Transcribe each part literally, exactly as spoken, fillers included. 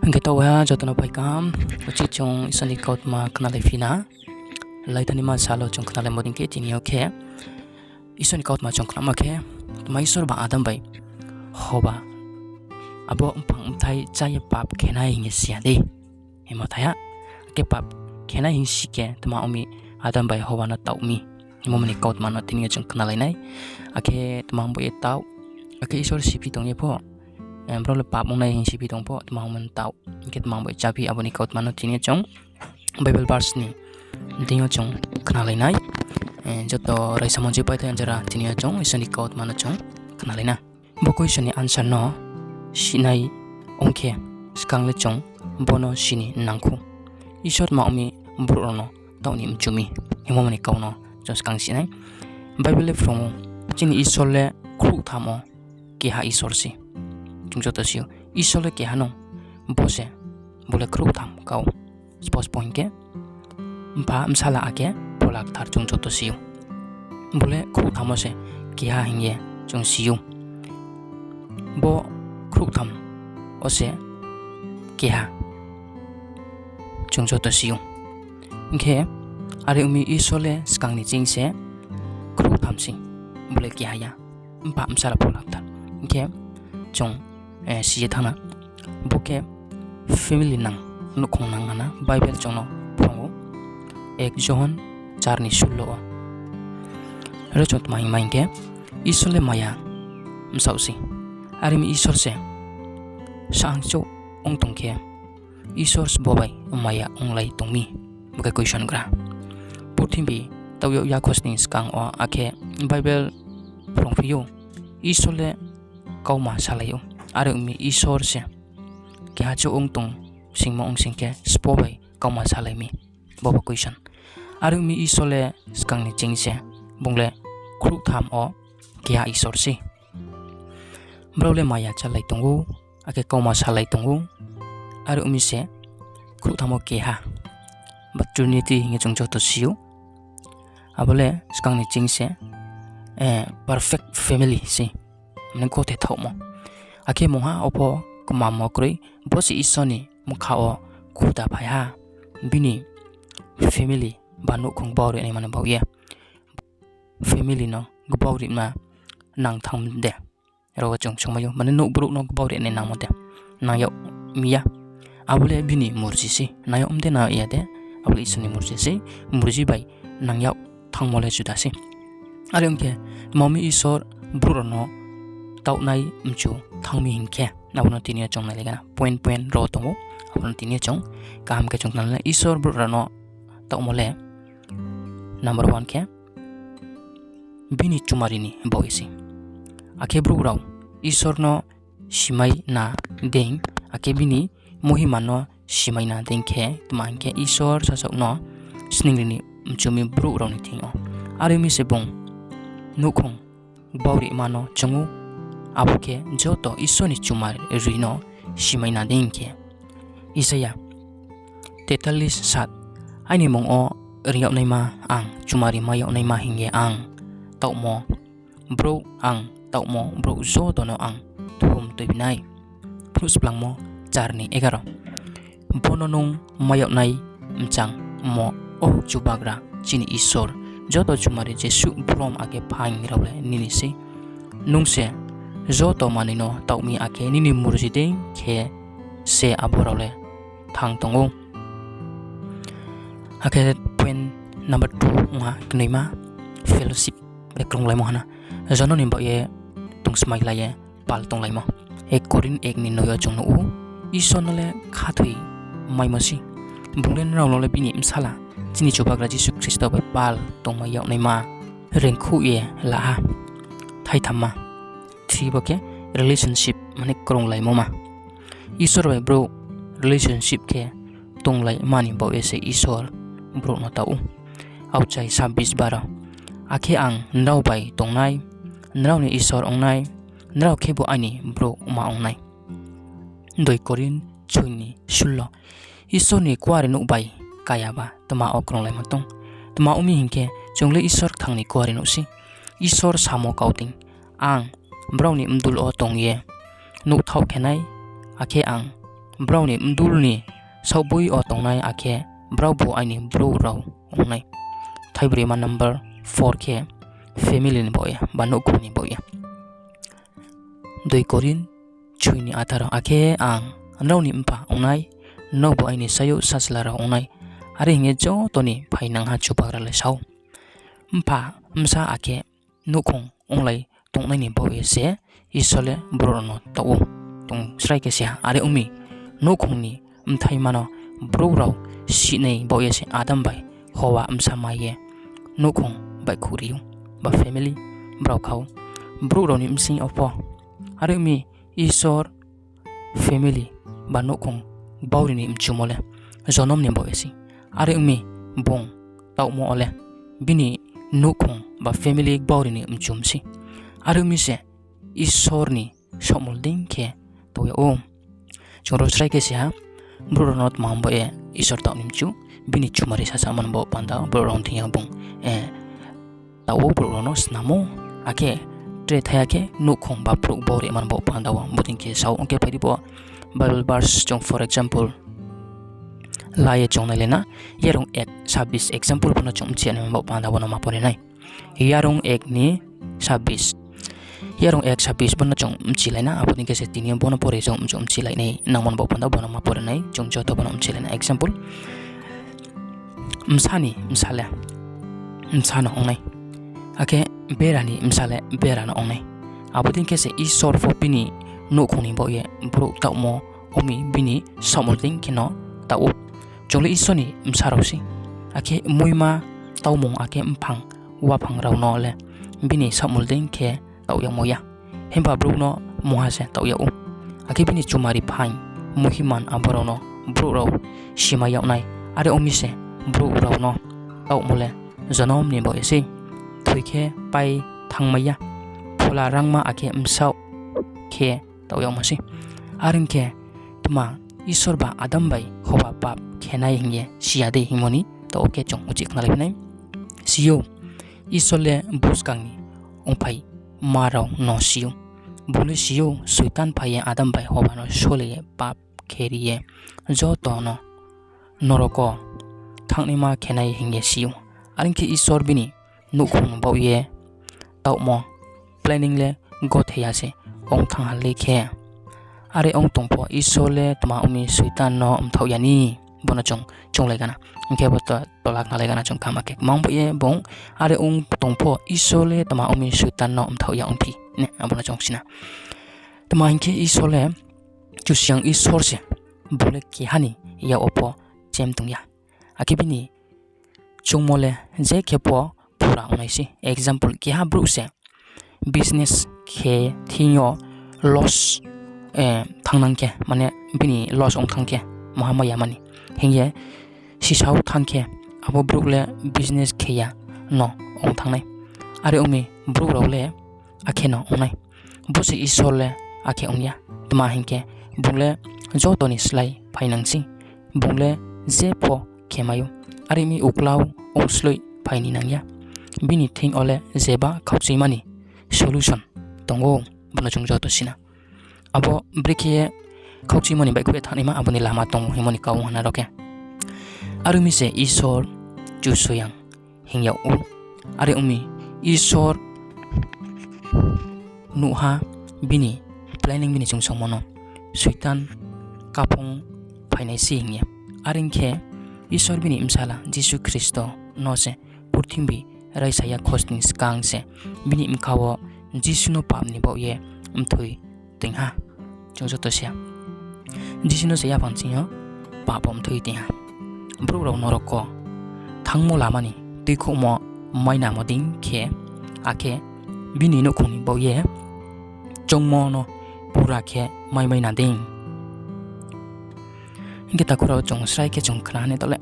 Hing khe taoh ha joto no phai kaham, uchih chung Isor ni kautma khnalai phi na. Laithani ma sal wo chung khnalaimo dei khe tini yo khe Isor ni kautma chung khnama khe, tma Isor ba Adam bai Hoba abo mphang bthai chá ye pap khe nai hing ye si ya dei. Hingmo thai ha, akhe pap khe nai hing si khe tma ong mi, Adam bai Hoba no taoh mi. Hingmo ni kautma no tini yo chung khnalai nai. Akhe tma ong bo ye taoh, akhe Isor siphi tong ye pho, brao le pap ong nai hing siphi tong pho, tma ong mi taoh, hing khe tma ong bo ye cháphi, abo ni kautma no tini yo chung Bible verse ni deing yo chung khnalai nai. Joto raisa monji paithai jora tini yo chung Isor ni kautma no chung khnalai na. Bo question ni answer no sinai ong khe, skang le chung bo no si ni nang khou. Isor tma ong mi brouh rao no taoh ni mchu mi, hingmo ni kau no chung skang si nai. Bible le phrung ou, chini Isor le khrouhtham wo keha Isor se. Chung joto si ou, Isor le keha no, bo se, bo le khrouhtham kau. Spos po hing khe, Mpha, Bsala akhe Phola Kthar chung joto si ou. Bo le khrouhtham wo se keha hing ye chung si ou. Bo khrouhtham wo se keha chung joto si ou. Hing khe, are ong mi Isor le skang ni ching se khrouhtham se, bo le keha ya. Mpha, Bsala, Phola Kthar. Hing khe chung si ye thanng na. Bo khe family nang, nouhkhong nang hana Bible chung no phrung ou, ek Johon char ni sullo wo. Ro chung tma hingma hing khe, Isor le maya bsaoh se. Are mi Isor se sahang chouh ong tong khe, Isor sbo bai maya onglai tong mi? Bo khe question gra. Purthimbi taoh yag ya khosning skang wo, akhe Bible phrungphi ou, Isor le kauma salai ou. Are ong mi Isor se keha chouh ong tong singmo ong sing khe sbo bai kauma salai mi? Bo bo question. Are ong mi Isor le skang ni ching se, bung le khrouhtham wo keha Isor se. Brao le maya chálai tong ou, akhe kauma salai tong ou. Are ong mi se khrouhtham wo keha, ba Trinity hing ye chung joto si ou. Abo le skang ni ching se perfect family se, mane gothe thaohmo. Akhe mungha wo pho kmamo kroi, bo se Isor ni bkha wo khuda phai ha, bini family ba nouhkhong gbau ri naima ni baoh ye. Family no gbau rima nang thanngmo de? Ro wo chung sungmai ou, mane nouh brouh no gbau ri nai nangmo de? Nang yag mi ya. Abo le bini murji sei, nang yag mi de, nang yag ya de, abo le Isor ni murji sei, murji bai nang yag thanngmo le juda sei. Are ong khe, tma ong mi Isor brouh rao no taohnai mchu thanng mi hing khe, abo no tini yo chung nailai gana, point point ro tong ou, abo no tini yo chung kaham khe chung nailai na. Isor brouh rao no taohmo le number one khe, bini chumari ni baoh ye sei. Akhe brouh rao Isor no simai na dei, akhe bini mohima no simai na dei khe, tma hing khe Isor sasaoh no sning ri ni mchu mi brouh rao ni thing yo. Are ong mi se bung nouhkhong gbau rima no choung ou, abo khe joto Isor ni chumari no simai na dei khe. Isaia tetalis sat, Aini mmung wo ring yag naima ang, chumari mai yag naima hing ye ang taohmo brouh, ang taohmo brouh joto no ang thum tuibi nai. Phnuhsplangmo char ni egaro. Bono nung mai yag nai mchangmo, O Chubagra, chini Isor, joto chumari jesuh brom akhe phaing rao le nini sei. Nung se joto manoi no taoh mi, akhe nini murji dei khe se abo rao le thanng tong ou. Akhe point number two ong ha knoima, fellowship le krunglaimo hana. Jono ni baoh ye tongsmai lai ye pal tonglaimo. Ek Korinth ek ni noi yo chung nuh ou, Isor no le khathoi maimo sei. Bung le nrao no le bini bsala, chini Chubagra Jisu Khristo bai pal tongmai yag naima reingkhouh ye la ha. Thaithamma, three bo khe relationship, mane krunglaimo ma. Isor bai brouh relationship khe tonglaima ni baoh ye se Isor brouh no taoh ou. Aokchai sabbish baro. Akhe ang nrao bai tongnai, nrao ni Isor ong nai, nrao khebu aini brouhma ong nai. Dui Korinth soi ni sullo. Isor ni kuarenouh bai kaya ba tma wo krunglaimo tong? Tma ong mi hing khe, chung le Isor kthang ni kuarenouh sei. Isor samo kau dei, Ang brao ni bdul wo tong ye nuhthaoh khe nai, akhe ang brao ni mdul ni saohboi yo tongnai, akhe brao bu aini brouh rao ong nai. Thaibroi ma number four khe family ni baoh ye ba nouhkhong ni baoh ye. Dui Korinth soi ni atharo, akhe ang nrao ni mpha ong nai, nrao bu aini sayouh sachla rao ong nai, are hing ye joto ni phainangha Chubagra le sa ou. Mpha, bsa akhe nouhkhong onglai tongnai ni baoh ye se Isor le brouh rao no taoh ou. Chung srai khe si ha, are ong mi, nouhkhong ni bthaima no brouh rao sihnai baoh ye se Adam bai Howa bsa mai ye nouhkhong baihkhouh ri ou, ba family brao kha ou. Brouh rao ni bsing yo pho are ong mi, Isor family ba nouhkhong bauri ni mchumo le jonom ni baoh ye sei. Are ong mi, bung taohmo wo le bini nouhkhong ba family bauri ni mchum sei. Are ong mi se Isor ni saohmul dei khe taoh yag ou. Chung ro srai khe si ha, brouh rao no tma baoh ye Isor taoh ni mchu, bini chumari sasamo ni baoh panda brouh rao thing yo bung taoh ou, brouh rao no snam ou, akhe tre thai ya khe nouhkhong ba brouh bauri man baoh panda wo bodei khe sa ou. Ong khe phai di bo Bible verse chung for example la ye chung nailai na, Yarung ek sabis example pho no chung mchi ya nai man baoh panda wo no ma pore nai. Yarung ek ni sabis. Yarung ek sabis bo no chung mchilai na, abo dei khe se tini yo bo no pore chung mchu mchilai nai nangmo ni baoh panda bo no ma pore nai, chung joto bo no mchilai na. Example, bsa ni bsa le bsa no ong nai, akhe bera ni bsa le bera no ong nai. Abo dei khe se Isor pho bini nouhkhong ni baoh ye brouh taohmo ong mi, bini saohmul dei khe no taoh ou. Chung le Isor ni bsa rao sei, akhe muima taomung akhe mphang waphang rao no le bini saohmul dei khe taoh yagmo ya. Himba brouh no mungha se taoh yag ou. Akhe bini chumari phaing muhiman abo rao no brouh rao simai yag nai. Are ong mi se brouh rao no taohmo le jonom ni baoh ye sei. Thoi khe pai thanngmai ya, phola rangma akhe bsaoh khe taoh yagmo sei. Are ong khe, tma Isor ba Adam bai Howa pap khe nai hing ye si ya dei hingmo ni taoh wo khe chung uchih khnalai phi nai. Si ou, Isor le buskang ni ongphaima rao no si ou. Bung le si ou, Soitan phai ye Adam bai Howa no sole ye pap khe ri ye joto no norok wo thanngnaima khe nai hing ye si ou. Are ong khe Isor bini nouhkhong baoh ye taohmo planning le gothe ya se ong thanng ha le khe. Are ong tong pho Isor le tma ong mi Soitan no mthaoh ya ni, bo no chung chunglai gana. Hing khe bo to, tola khnalai gana chung kama khe. Kma ong baoh ye bung, are ong tong pho Isor le tma ong mi Soitan no mthaoh ya ongphi, abo no chung si na. Tma hing khe Isor le Kchusoyang Isor se, bung le keha ni yak wo pho chem tong ya. Akhe bini chungmo le je khe pho pura ong nai sei. Example, keha brouh se business khe thing yo loss thanng nang khe, mane bini loss ong thanng khe, maha mai ya mani hing ye sisao thanng khe, abo brouh le business khe ya no ong thanng nai. Are ong mi, brouh rao le akhe no ong nai. Bo se Isor le akhe ong ya. Tma hing khe, bung le joto ni slái phainang sei. Bung le je pho khe mai ou. Are ong mi, uklau ongsloih phai ni nang ya. Bini thing yo le jeba khaukchuima ni solution tong ou, bo no chung joto si na. Abo brekhe ye khaukchuimo ni baihkhouh ye thanngnaima abo ni lama tong ou hingmo ni kau ong ha na rao khe. Are ong mi se Isor Kchusoyang hing yag ou. Are ong mi, Isor nuh ha bini planning, bini chungsomo no Soitan kaphung phainai sei hing ye. Are ong khe, Isor bini bsala Jisu Khristo no se purthimbi raisa ya khosning skang se bini bkha wo Jisu no pap ni baoh ye mthoi toing ha. Chung joto si ya, Jisu no se yaphang ching yo pap wo mthoi toing ha. Brouh rao norok wo thanngmo lama ni tuikhouhmo mainamo dei khe, akhe bini nouhkhong ni baoh ye choungmo no pura khe mai maina dei. Hing khe takhu rao chung srai khe chung khna ha ni taoh le.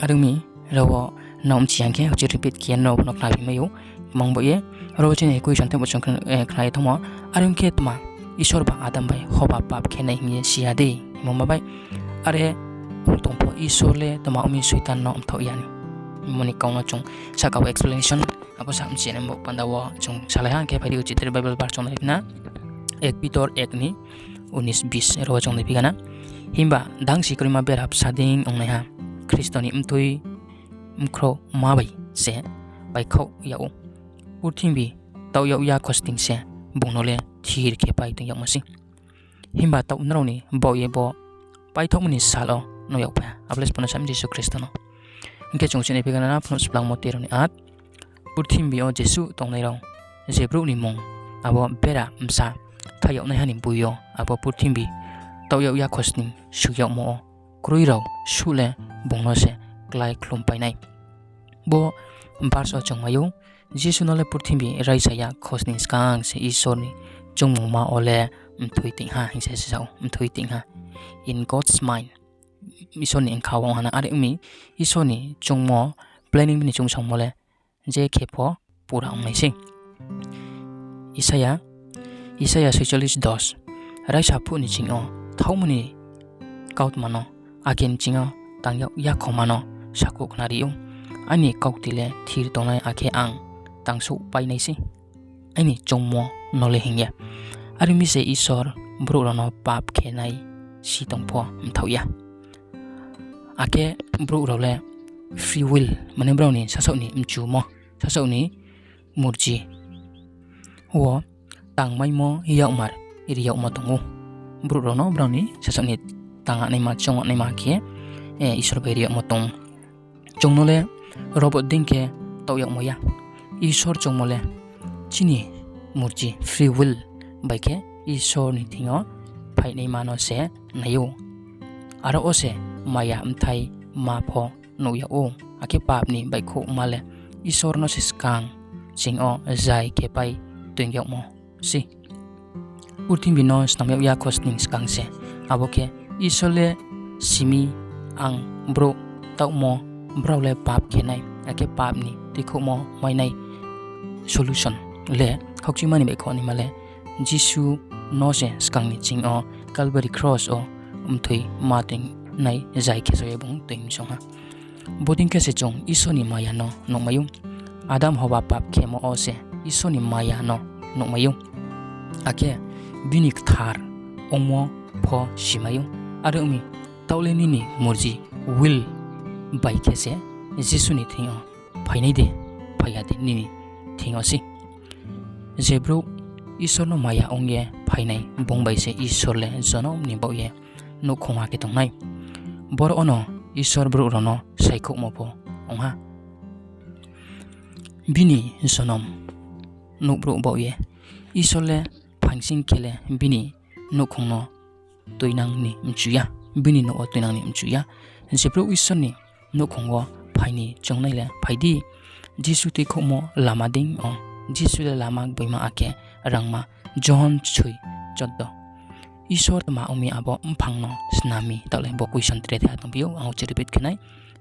Are ong mi, ro wo nrao mchi ya khe uchih repeat khe ye nrao no khnaphi mai ou. Kma ong baoh ye, ro wo chini question tei bo chung khna ye thanngmo. Are ong khe tma Isor ba Adam bai Hoba pap khe nai hing ye si ya dei hingmo ma bai. Are ong tong pho Isor le tma ong mi Soitan no mthaoh ya ni hingmo ni kau no chung sahka wo explanation abo sa mchi ya ni bo panda wo chung salai ha. Hing khe phai di uchih tre Bible verse chung nai phi na, ek Pitor ek ni unis bis, ro wo chung nai phi gana. Himba dangsi kroima bera bsa dei ongnaiha Khristo ni mthoi mkhrouhma bai se paikhaoh yag ou. Purthimbi taoh yag ya khosning se bung no le thir khe pai toing yagmo sei. Himba taoh nrao ni baoh ye bo paithaohmo ni sal wo nuh yagphai ha, abo le sbo no sa mi Jisu Khristo no. Hing khe chung sinai phi gana na phnuh splangmo tero ni at, purthimbi yo jesuh tongnai rao, je brouh ni mmung abo bera bsa thai yag naiha ni boi yo abo purthimbi taoh yag ya khosning soi yagmo wo kroi rao suh le bung no se klái khlumpai nai. Bo verse wo chung mai ou, Jisu no le purthimbi raisa ya khosning skang se Isor ni choungmungma wo le mthoi toing ha hing se sa ou, mthoi toing ha. In God's mind, Isor ni bkha wo ong ha na, are ong mi Isor ni choungmo, planning bini choungsongmo le je khe pho pura ong nai sei. Isaia, Isaia soicholish dos, raisa phuh ni ching yo thaohmo ni kautma no, akhe ni ching yo tang yag yakhoma no sakhouh khnari ou. Aini kaukti le thir tongnai, akhe ang tangsouhpai nai sei, aini choungmo no le hing ye. Are ong mi se Isor brouh rao no pap khe nai si tong pho mthaoh ya. Akhe brouh rao le free will, mane brao ni sasaoh ni mchumo, sasaoh ni murji wo tangmaimo yakmar ri yagmo tong ou. Brouh rao no brao ni sasaoh ni tangnaima, choungnaima khe, eh, Isor bai ri yagmo tong ou. Chung no le robot dei khe taoh yagmo ya. Isor choungmo le chini murji, free will bai khe Isor ni thing yo phainaima no se nai ou. Aro wo se maya bthai ma pho nuh yag ou, akhe pap ni baihkhouhma le Isor no se skang ching yo zai khe pai toing yagmo sei. Purthimbi no snam yag ya khosning skang se, abo khe Isor le si mi, ang brouh taohmo, brao le pap khe nai, akhe pap ni tuikhouhmo mai nai solution le khaukchuima ni baihkhouh naima le Jisu no se skang ni ching yo Calvary cross wo mthoi ma toing nai zai khe so ye bung toing mi song ha. Bodei khe se chung Isor ni maya no nuhmai ou. Adam Hoba pap khemo wo se Isor ni maya no nuhmai ou. Akhe bini kthar ongmo pho simai ou. Are ong mi, taoh le nini murji, will bai khe se Jisu ni thing yo phainai de, phai ya de nini thing yo sei. Je brouh Isor no maya ong ye phainai, bung bai se Isor le jonom ni baoh ye nouhkhong ha khe tong nai. Boro wono Isor brouh rao no saikhouhmo pho ong ha. Bini jonom nouhbrouh baoh ye Isor le phangsing khe le bini nouhkhong no tuinang ni mchu ya, bini nouh wo tuinang ni mchu ya. Je brouh Isor ni nouhkhong wo phai ni choungnai le phai di. Jisu tuikhouhmo lama dei yo, Jisu le lama, gboima akhe rangma. Johon soi choddo. Isor tma ong mi abo mphang no snam mi, taoh le bo question tre the ha tongphi ou, ang se repeat khe nai.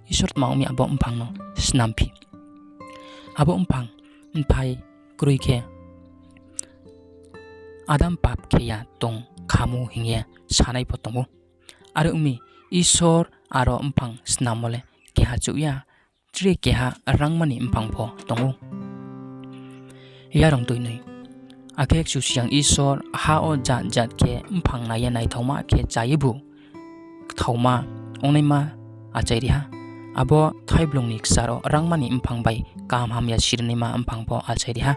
Isor tma ong mi abo mphang no snam phi? Abo mphang bthai kroi khe Adam pap khe ya tong khamu hing ye sanai pho tong ou. Are ong mi, Isor aro mphang snammo le keha chouh ya, tre keha rangma ni mphang pho tong ou. Yarung toi noi. Akhe Kchusoyang Isor ha wo jat jat khe mphang nai ye naithaoma khe chá ye bu kthaoma ongnaima achai ri ha. Abo thaiblung ni kchar wo rangma ni mphang bai kaham hamya sirinaima mphang pho achai ri ha.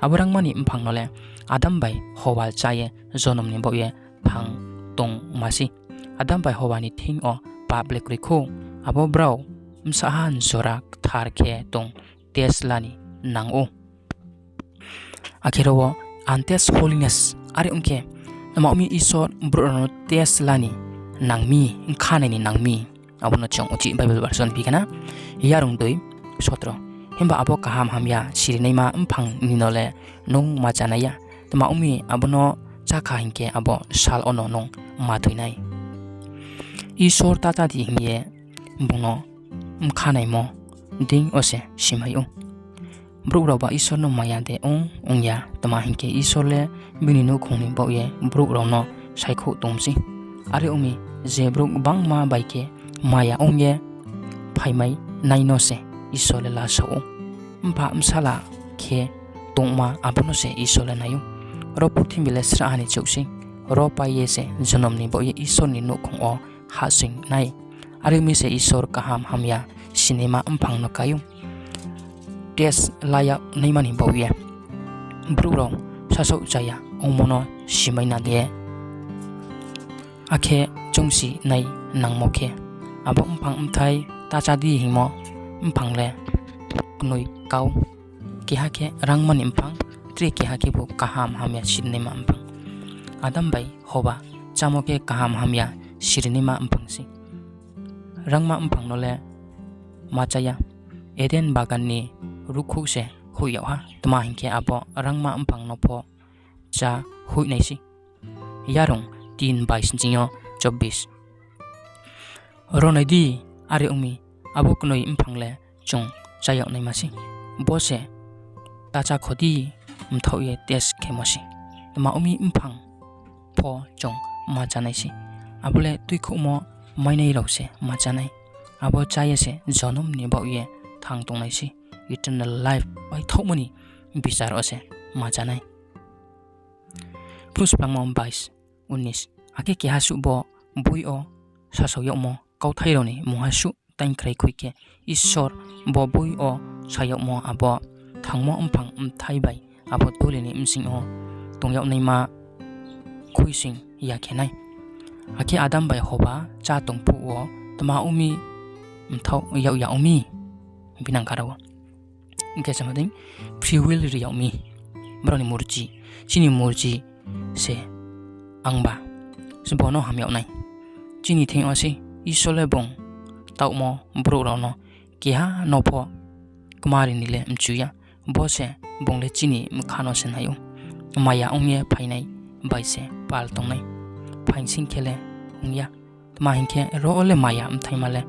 Abo rangma ni mphang no le Adam bai Hoba chá ye jonom ni baoh ye thang tongma sei. Adam bai Hoba ni thing yo pap le kroi khou, abo brao bsahha jora kthar khe tong test la ni nang ou. Akhe ro wo untest holiness, are ong khe, tma ong mi Isor brouh rao no test la ni nang mi, bkha nai ni nang mi. Abo no chung uchih Bible verse wo nuhphi khe na, Yarung toi sotro. Himba abo kaham hamya sirinaima mphang ni no le nung ma chánai ya, tma ong mi abo no chá kha hing khe abo sal wo no nung ma thoi nai. Isor ta chá di hing ye bung no bkha naimo dei yo se simai ou. Brouh rao ba Isor no maya de ong ong ya, tma hing khe Isor le bini nouhkhong ni baoh ye brouh rao no saikhouh tong sei. Are ong mi, je brouh gbangma bai khe maya ong ye phaimai nai no se Isor le lasao ou. Mpha bsala khe tongma abo no se Isor le nai ou. Ro purthimbi le srahha ni chouh sei. Ro pai ye se jonom ni baoh ye Isor ni nouhkhong wo hahsoing nai. Are ong mi se Isor kaham hamya sinaima mphang no kai ou. Test la yag naima ni baoh ye brouh rao sasaoh chaya ongmo no simai na de. Akhe choungsi nai nangmo khe, abo mphang bthai ta chá di hingmo mphang le knoi kau. Keha khe rangma ni mphang, tre keha khebu kaham hamya sirinaima mphang. Adam bai Hoba chámo khe kaham hamya sirinaima mphang sei. Rangma mphang no le ma chá ya. Eden bagan ni ruhkhouh se hoih yag ha. Tma hing khe, abo rangma mphang no pho chá hoih nai sei. Yarung tin bais nching yo chobbish. Ro nai di, are ong mi, abo knoi mphang le chung chá yag naima sei. Bo se ta chá kho di, mthaoh ye test khemo sei. Tma ong mi, mphang pho chung ma chá nai sei. Abo le tuikhouhmo mainai rao se ma chá nai. Abo chá ye se jonom ni baoh ye thanng tongnai sei. Eternal life, paithaohmo ni bichar wo se ma chá nai. Phnuh Splangmo bais, unis. Akhe keha suh bo boi yo sasao yagmo kauthai rao ni mungha suh taingkhrai khui khe, Isor bo boi yo sa yagmo abo thangmo mphang bthai bai abo doli ni bsing yo tong yag naima khuisoing ya khe nai. Akhe Adam bai Hoba chá tong phuh wo tma ong mi, mthaoh yag ya ong mi, binang kara wo. Hing khe sama dei, free will ri yag mi. Brao ni murchi, chini murchi se angba, se bo no ham yag nai. Chini thing yo sei, Isor le bung taohmo brouh rao no keha no pho kmari ni le mchu ya. Bo se bung le chini bkha no se nai ou. Maya ong ye phainai bai se pal tongnai. Phaing sing khe le ong ya. Tma hing khe, ro wo le maya bthaima le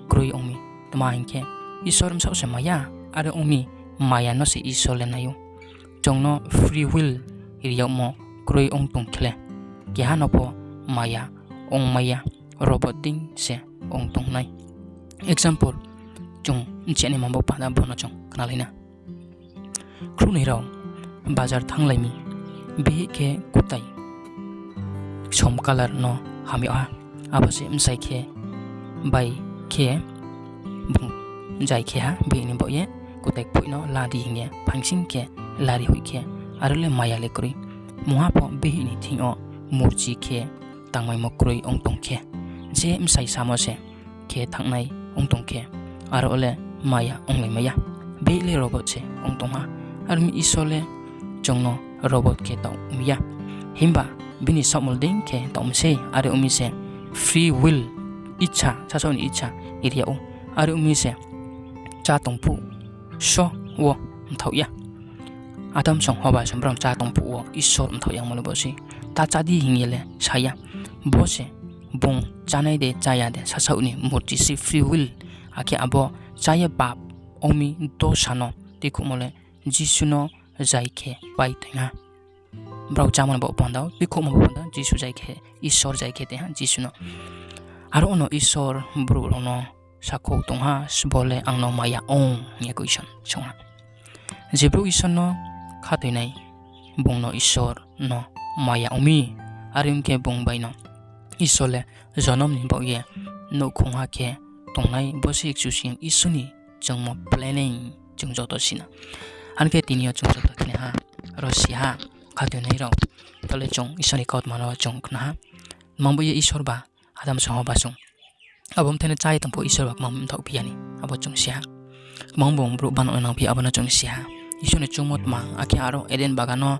kroi ong mi. Tma hing khe, Isor bsaoh se maya, are ong mi, maya no se Isor le nai ou. Chung no free will ri yagmo kroi ong tong khe le, keha no pho maya ongmai ya, robot dei se ong tong nai. Example, chung bchinaima bo panda bo no chung khnalai na. Khrouhnoi rao bazar thannglai mi, bihih khe kutai som colour no ham yag ha, abo se bsai khe bai khe bung jai khe ha, bihih ni baoh ye kutai kphoih no la di hing ye phaing sing khe lari hoih khe, aro le maya le kroi. Mungha pho bihih ni thing yo murchi khe tangmaimo kroi ong tong khe, je bsai samo se khe thanngnai ong tong khe, aro le maya onglaimai ya. Bihih le robot se ong tong ha. Are ong mi Isor le chung no robot khe taoh mi ya. Himba bini saohmul dei khe taoh mi sei, are ong mi se free will, icha, sasaoh ni icha ri yag ou. Are ong mi se chá tong phuh so wo mthaoh ya. Adam song Hoba song brao chá tong phuh wo Isor mthaoh yagmo le bo sei. Ta chá di hing ye le sa ya. Bo se bung chánai de, chá ya de, sasaoh ni murchi se free will. Akhe abo chá ye pap ong mi dosa no tuikhouhmo le Jisu no jai khe pai toing ha. Brao chámo ni bo panda, tuikhouhmo bo panda, Jisu jai khe, Isor jai khe toing ha Jisu no. Aro no Isor brouh rao no sakhouh tong ha, sbo le ang no maya ong hing ye question song ha. Je brouh Isor no khathoinai, bung no Isor no maya ong mi, are ong khe bung bai no Isor le jonom ni baoh ye nouhkhongha khe tongnai, bo se Kchusoyang Isor ni chungmo planning chung joto si na. Are ong khe tini yo chung joto khna ha, ro si ha, khathoinai rao. Tale chung Isor ni kautma no chung khna ha. Tma bo ye Isor ba Adam song Hoba song, abo bthai no chá ye tong phuh Isor ba kma mthaoh phi ya ni, abo chung si ha. Kma bung brouh bano nang phi, abo no chung si ha. Isor ni chungmo tma, akhe aro Eden bagan no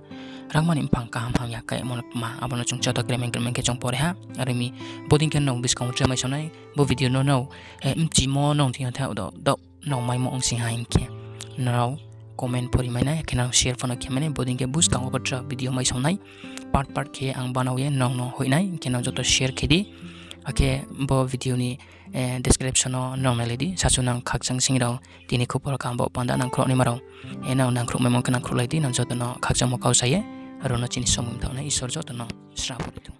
rangma ni mphang kaham hamya kaimo no tma, abo no chung joto kremeng kremeng khe chung pore ha. Are ong mi bodei khe nrao buskang wo tre mai sonai, bo video no nrao, eh, mchimo nrao thing yo tha do, do, nrao maimo ong sing ha hing khe, nrao comment pho ri mai nai, akhe nrao share pho no khe mai nai, bodei khe buskang wo bo tre video mai sonai. Part part khe ang banao ye nrao no hoih nai, hing khe nrao joto share khe di. Akhe bo video ni, eh, description no nrao nailai di, sasu nang khakchang sing rao, tini khupor kaham bo panda nangkhruh naima rao, eh, nrao nangkhruh maimo khe nangkhruhlai di, nrao joto no khakchangmo kau sa ye, aro no chini somoi mthaoh nai, Isor joto no srabo ri thung.